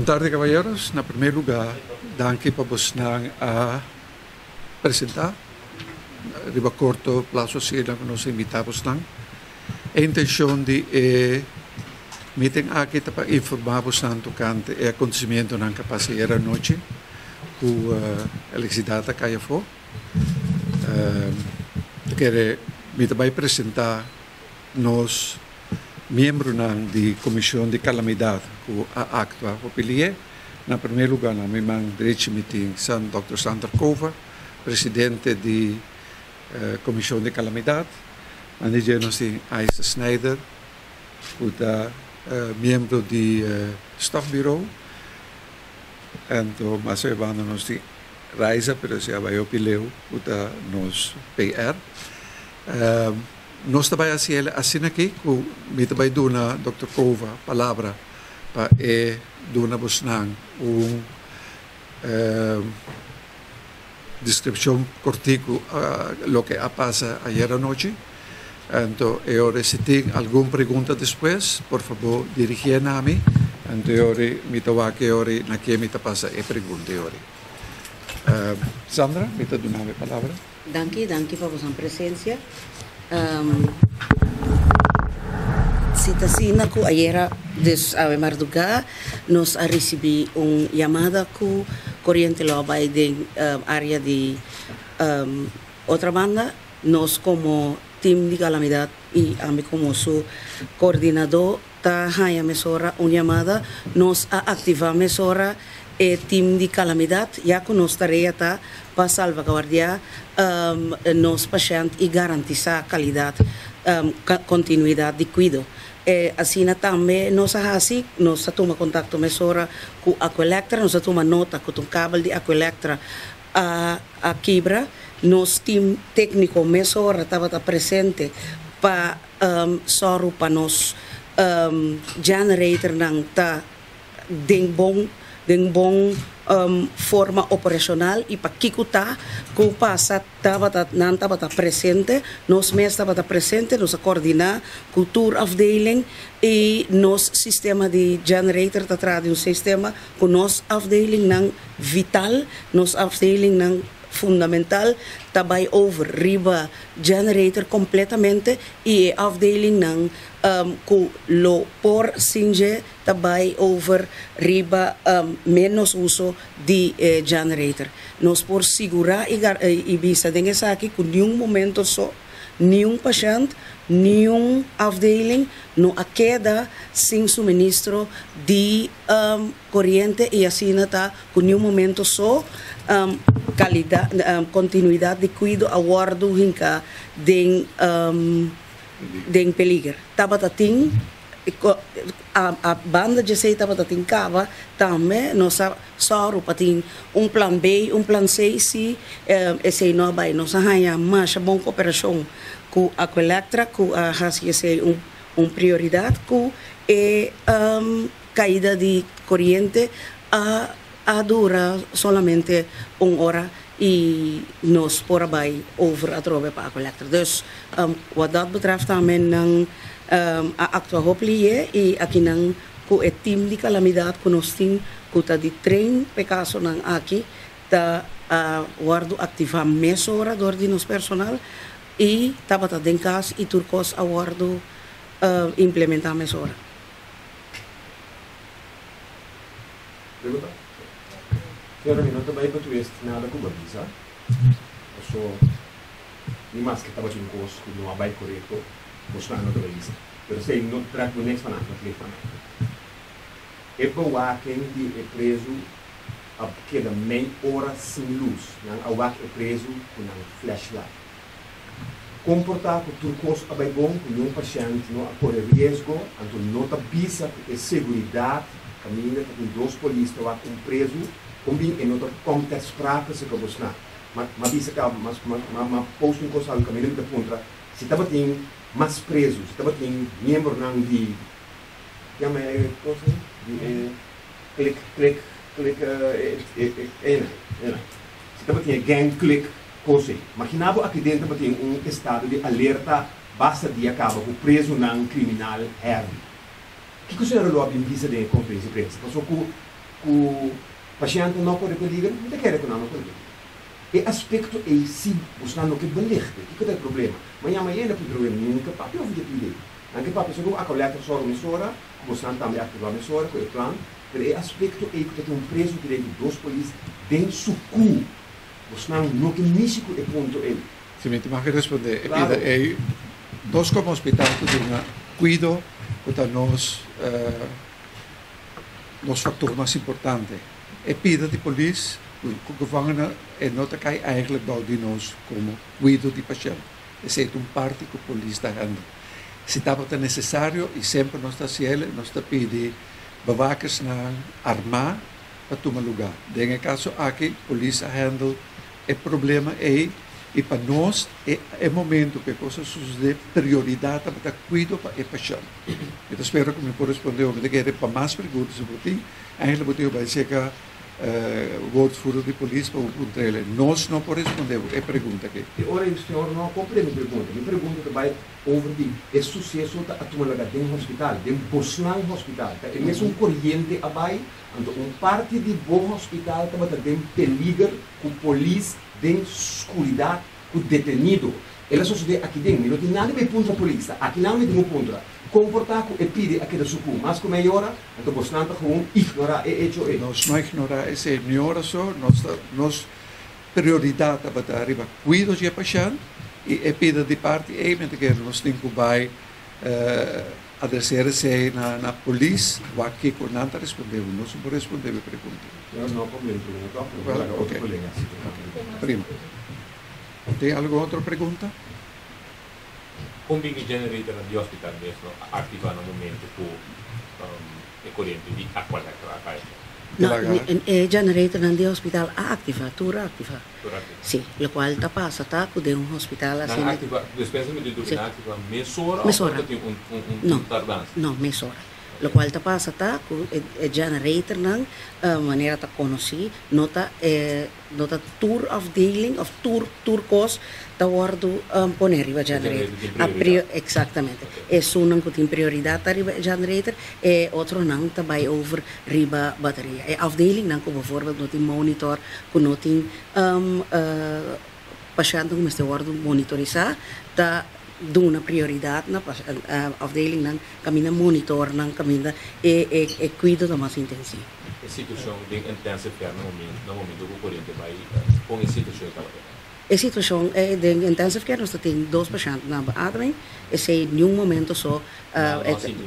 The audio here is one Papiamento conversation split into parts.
tardi caballeros, na primer lugar danki pa bosnan a presenta riba corto plazo asina cu nos a invita bosnan. E intencion di e meeting aki ta pa informa bosnan tocante e acontecimientonan cu a pasa ayer anochi cu electricidad a cay afo. Ta kere mi ta bay presenta nos miembronan di Comision di Calamidad cu a actua hopi lie. Na primer lugar na mi man drechi mi tin San Dòkter Sander Cova, presidente di Comision di Calamidad. Man di dje nos tin Aisa Snijder cu ta miembro di Stafbureau. Anto mas aybanda nos tin Raiza, pero esei a bai hopi leu cu ta nos PR. Nos ta bai haci el asina aki cu mi ta bai duna Dòkter Cova palabra pa e duna bosnan un descripcion cortico loke a pasa ayer anochi. Anto e ora si tin algun pregunta despues por fabor dirigié na mi. Anto e ora mi ta wak e ora na ken mi ta pasa e pregunta e ora. Sandra, mi ta duna bo e palabra. Danki, danki pa boso presencia. Si ta asina cu ayera, dus awe mardugá, nos a ricibi un yamada cu coriente lo a bay den area di Otrabanda. Nos como team di calamidad y ami como su coordinador ta haña mesora un yamada. Nos a activa mesora e team di calamidad ya cu nos tarea ta pa salvaguardia nos pashent y garantisa calidad, continuidad di cuido. Asina tambe nos a haci, nos a tuma contacto mesora cu Aqualectra, nos a tuma nota cu ta un kabel di Aqualectra a kibra. Nos team tékniko mesora tabata presente pa sòru pa nos generatornan ta den bon den bon forma operashonal i pa kiko ta ku pasa tabata nan tabata presente. Nos mes tabata presente, nos a kòrdiná ku tur afdeling i nos sistema di generator ta traha di un sistema ku nos afdelingnan vital, nos afdelingnan fundamental ta bai over riba generator kompletamente i e afdelingnan ku lo por sin dje ta bai over riba ménos uso di e generator. Nos por sigurá i bisa den esaki ku niun momento so Niun pashènt, niun afdeling no a keda sin suministro di koriente i asina ta ku niun momento so kalidat, kontinuidat di kuido a wòrdu hinká den den peliger. Tabata tin A banda djesei tabata tin kaba tambe nos a sòru pa tin un plan B, un plan C si esei no a bai. Nos a haña masha bon koperashon ku Aqualectra ku a hasi esei un prioridat ku e kaida di koriente a dura solamente un ora i nos por a bai over atrobe pa Aqualectra. Dus wat dat betreft tambe nan a actua hopi liye i akinan ku e team di calamidad ku nos tin ku ta di train p'e casonan aki ta a wordo activa mesora dor di nos personal i tabata den cas i tur cos a wordo implementa mesora. Pregunta? Señora, mi no ta bai betwist nada ku bo a bisa, paso ni maske tabatin kos ku no a bai korekto, bosnan no ta bai bisa. Pero esei no trèk bo niks van aan, no ta lig van aan. E bewaking di e prezu a keda mei ora sin lus. Nan a wak e prezu ku nan flashlight. Kon por ta ku tur kos a bai bon, ku niun pashènt no a kore riesgo, anto no ta bisa ku e seguridat kaminda ta tin dos polis ta wak un prezu, kon bin e no ta kom ter sprake serka bosnan? Ma ma bisa kaba, ma ma ma post un kos awe kaminda mi ta puntra si tabatin mas prezu, si tabatin miembronan di, yama e kos ei, di e klik klik klik e e e eenheid, eenheid, si tabatin e gang klik. Kose. Magina bo aki den tabatin un estado di alerta basta dia kaba ku prezunan kriminal heavy. Kiko señora lo a bin bisa den e konferensia di prensa? Paso ku Ku pashènt no kore peliger, mi ta kere ku nan no kore peliger. E aspekto ei si bosnan no ke belichte, kiko ta e problema? Ma yama yenda puntra web, nunka papia over di e pide. Nan ke papia so ku Aqualectra sòru mesora, ku bosnan tambe aktivá mesora ku e plan, pero e aspekto ei ku ta tin un prezu direi ku dos polis den sukú, bosnan no ke mishi ku e punto ei. Si mi tin mag respondé e pida ei, nos komo hospital ta duna kuido ku ta nos. Nos factor mas importante. E pida di polis cu gevangenen e no ta cay eigenlijk bou di nos como cuido di pashent. Esey ta un parti cu polis ta handle. Si tabata necesario y semper nos ta haciele, nos ta pidi bewakersnan arma pa tuma lugar. Den e caso aki polis a handle e problema ei y pa nos e e momento cu e cos a sucede prioridad tabata cuido pa e pashent. Mi ta spera cu mi por responde o mi ta kere pa mas pregunta si bo tin eigenlijk bo tin cu bay cerca woordvoerder di polis pa bo puntrele. Nos no por responde bo e pregunta aki. E ora ei señor no a comprende mi pregunta. Mi pregunta ta bay over di e suceso ta a tuma lugar den hospital, den bosnan hospital. Ta e mesun coriente a bay Anto un parti di bo hospital tabata den peliger ku polis den skuridat ku detenido. El a sosodé aki den. Mi no tin nada bai puntra polis. Ta aki nan mi tin ku puntra. Komportá ku e pidi a keda sukú mas ku mei ora, anto bosnan ta gewoon ignorá e echo ei. Nos no ignorá esei ni ora so. Nos ta nos prioridat tabata riba kuido dje pashènt i e pida di parti ei mi ta kere nos tin ku bai Adreseer esei na polis, wak kiko nan ta respondé bo. Nos no por respondé bo e pregunta. No, no por mi pregunta tòg, pero por laga otro kolega hasi pregunta. Prima. Tin algun otro pregunta? Kon bin e generatornan di hospital mes no a aktivá na momento ku e koriente di Aqualectra a kai? No, e generatornan di hospital a aktivá, tur a aktivá. Sí, locual ta pasa ta cu den un hospital asina. Nan activa, despensa mi di dubi, nan activa mesora of ta tin un tardansa? No, mesora. Locual ta pasa ta cu e generatornan manera ta conoci no ta no ta tur afdeling of tur tur cos ta wordo pone riba generator. Exactamente. Esunnan cu tin prioridad ta riba e generator, e otronan ta bay over riba bateria. E afdelingnan ku bijvoorbeeld no tin monitor, ku no tin pashèntnan ku mester wòrdu monitorisá, ta duna prioridat na afdelingnan kaminda monitornan, kaminda e kuido ta mas intensivo. E situashon den intensive care na momento ku koriente bai, kon e situashon tabata? E situacion den intensive care nos ta tin dos pashent na beademing, esey niun momento so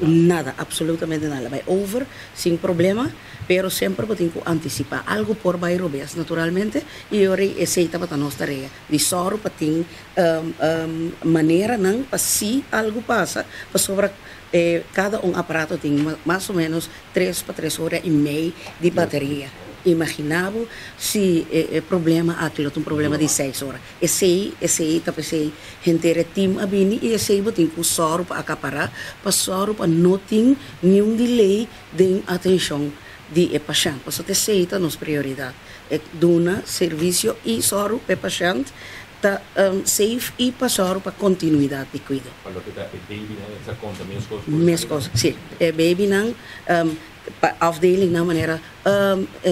nada, absolutamente nada, bay over sin problema, pero semper bo tin cu anticipa, algo por bay robes naturalmente y ora esey tabata nos tarea di sòru pa tin maneranan pa si algo pasa, pasobra cada un aparato tin mas o menos tres pa tres ora y mei di bateria. Imagina bo si e problema aki lo ta un problema di seis ora. Esey, esey ta p'esey henter e team a bini y esey bo tin cu sòru pa acapará, pa sòru pa no tin niun delay den atencion di e pashent. Pasobra ta esey ta nos prioridad, e duna servicio y sòru p'e pashent ta safe y pa sòru pa continuidad di cuido. Pa loke ta e babynan e ta conta mes cos cu Mes cos, si. E babynan pa afdelingnan manera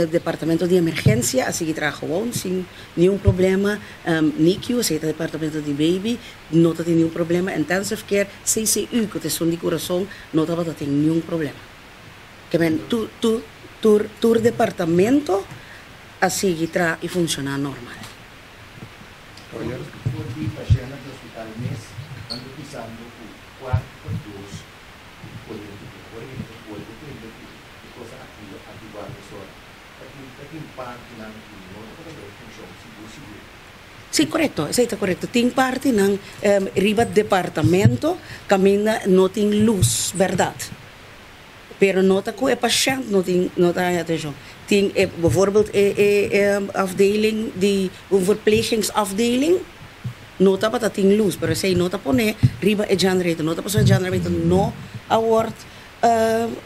departamento di emergencia a sigui traha gewoon sin niun problema, NICU, esey ta departamento di baby, no ta tin niun problema, intensive care, CCU cu ta esun di curason no tabata tin niun problema. Ke men tur tur tur tur departamento a sigui traha y funciona normal. For di pashèntnan di hospital mes nan ta bisando ku kuart pa dos koriente ku ora ku ta bolbe tende ku e kos a aktiva aktivá mesora. Ta tin ta tin partinan ku no tabata den funshon sigur sigur. Sí, korekto, esei ta korekto. Tin partinan riba departamento kaminda no tin lus, bèrdat. Pero no ta ku e pashènt no tin no ta haña atenshon. Tin e bijvoorbeeld e e e afdeling di un verplegingsafdeling no tabata tin lus pero esei no ta pone riba e generator no ta pasobra e generator no a wòrd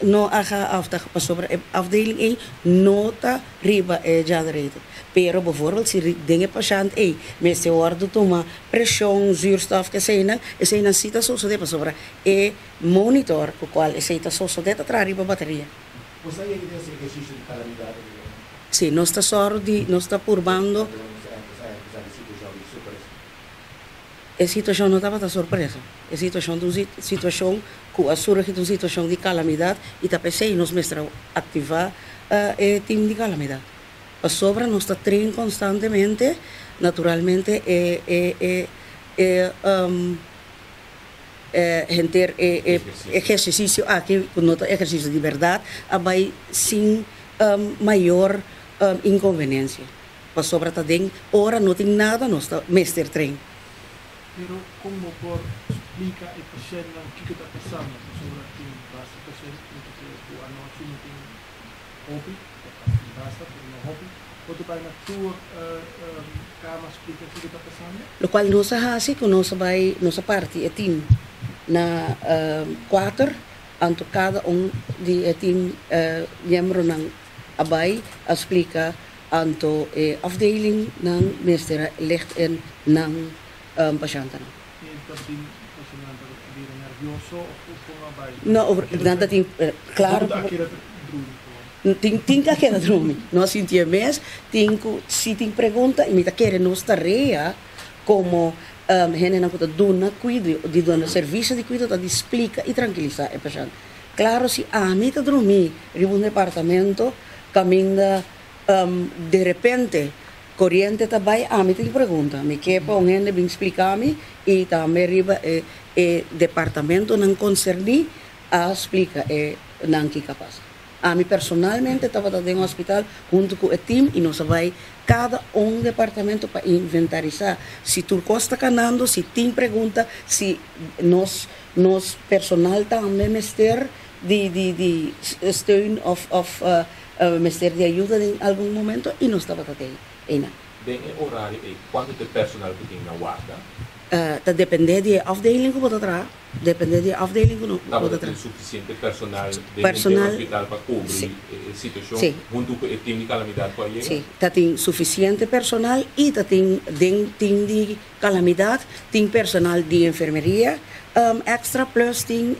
no a geafta pasobra e afdeling ei no ta riba e generator. Pero bijvoorbeeld si den e pashènt ei mester wòrdu tuma preshon, zuurstof, keseinan eseinan si ta sosodé pasobra e Monitor ku kual esei ta sosodé ta traha riba bateria. Bo sa yega den hasi ehersisio di kalamidat awe? Sí, nos ta sòru di, nos ta purbando. E situashon no tabata sorpresa. E situashon ta un situashon ku a surgi ta un situashon di kalamidat i ta p'esei nos mester a aktivá e tim di kalamidat. Pasobra nos ta train konstantemente, naturalmente e e e e e henter e e ehersisio aki ku no ta ehersisio di bèrdat a bai sin mayor inkonvenensia. Pasobra ta den ora no tin nada nos ta mester train. Pero kon bo por splika e pashèntnan kiko ta pasando? Pasobra tin basta pashènt mi ta kere ku anochi no tin hopi, tin basta pero no hopi. Bo ta bai na tur kama splika kiko ta pasando? Lokual nos a hasi ku nos a bai nos a parti e tim na kuater anto kada un di e tim miembronan a bai a splika Anto e afdeling nan mester a licht in nan pashantenan. E ta bin pasobra nan ta bira nervioso of con a bai? No, nan ta tin claro. Bo ta keda drumi con? Tin tin a keda drumi. No a sinti e mes, tin cu si tin pregunta y mi ta kere nos tarea como hendenan cu ta duna cuido, di duna servicio di cuido ta di splica y trankilisa e pashant. Claro si ami ta drumi riba un departamento caminda De repente coriente ta bay, ami tin pregunta. Mi ke pa un hende bin splica mi y tambe riba e e departamentonan concerni a splica e nan kico a pasa. Ami personalmente tabata den hospital hunto cu e team y nos a bay cada un departamento pa inventarisa si tur cos ta canando, si tin pregunta, si nos nos personal tambe mester di di di steun of of Mester di ayuda den algun momento y nos tabata den einan. Den e orario ei, cuanto ta e personal cu tin na warda? Ta depende di e afdeling cu bo ta traha. Depende di e afdeling cu bo ta Tabata traha. tin suficiente personal den henter hospital pa cubri e situacion hunto cu e team di calamidad cu a yega? Si, ta tin suficiente personal y ta tin den team di calamidad tin personal di enfermeria extra plus tin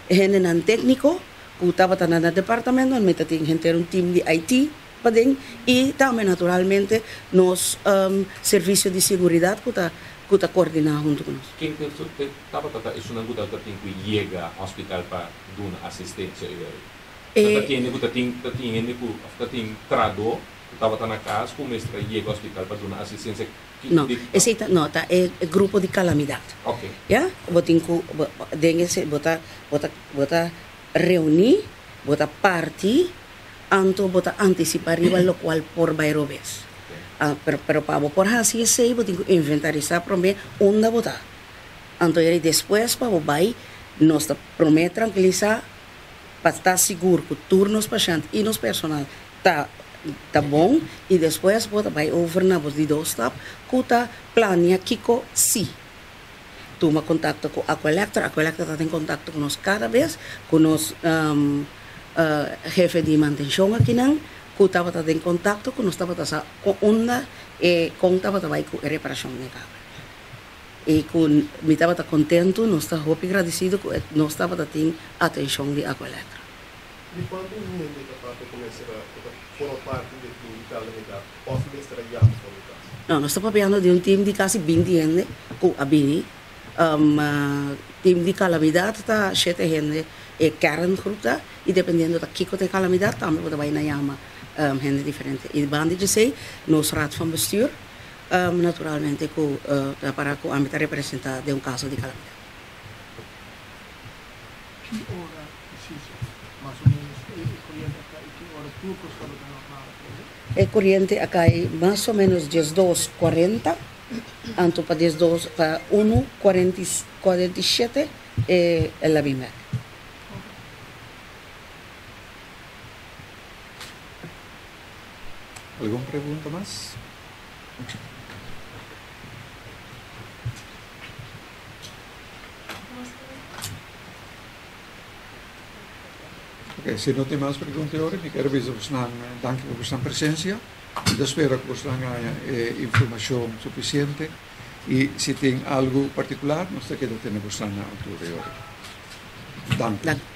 hendenan tecnico. Ku tabata na na departamento mi ta tin henter un team di IT paden i tambe naturalmente nos servisio di seguridat ku ta ku ta koordiná huntu ku nos. Ken te te tabata ta esunnan ku tabata tin ku yega hospital pa duna asistensia i wei? Ta ta tende ku ta tin ta tin hende ku òf ta tin trahadó ku tabata na kas ku mester a yega hospital pa duna asistensia? Ki No, di esei ta no ta e grupo di kalamidat. Oke. Ya, bo tin ku bo den ese bo ta bo ta Bo ta reuní, bo ta parti, anto bo ta antisipá riba lokual por bai robes. Pero, pero pa bo por hasi esei bo tin ku inventarisá promé unda bo ta. Anto yeri despues pa bo bai, nos ta promé trankilisá pa ta sigur ku tur nos pashènt i nos personal ta ta bon i despues bo ta bai over na bo di dos stap ku ta plania kiko si. Tuma kontakto ku Aqualectra. Aqualectra ta den kontakto ku nos kada bes, ku nos hefe di mantenshon akinan, ku tabata den kontakto ku nos tabata sa kon unda e kon tabata bai ku e reparashon den e kabel. I ku mi tabata kontentu, nos ta hopi gradisido ku nos tabata tin atenshon di Aqualectra. Di kuantu hende ta papia ku mester a ku ta forma parti di e tim di kalamidat òf mester a yama for di kas? No, nos ta papiando di un tim di kasi binti hende ku a bini. Tim di kalamidat ta shete hende e kerngroep ta i dependiendo ta kiko ta e kalamidat tambe bo ta bai na yama hende diferente. I banda di esei nos raad van bestuur naturalmente ku ta para ku ami ta representa den un kaso di kalamidat. Ki ora precies mas o menos e coriente a cai? Ki ora tur cos tabata normal atrobe? E coriente a cai mas o menos diesdos cuarenta, anto pa diesdos pa uno cuarenta y cuarenta y shete e el a bin bek. Algun pregunta mas? Ok, si no tin mas pregunta yori, mi kier bisa bosnan danki pa bosnan presencia. Mi ta spera ku bosnan haña e informashon sufisiente i si tin algu partikular nos ta keda tene bosnan na altura yori. Danki. Danki.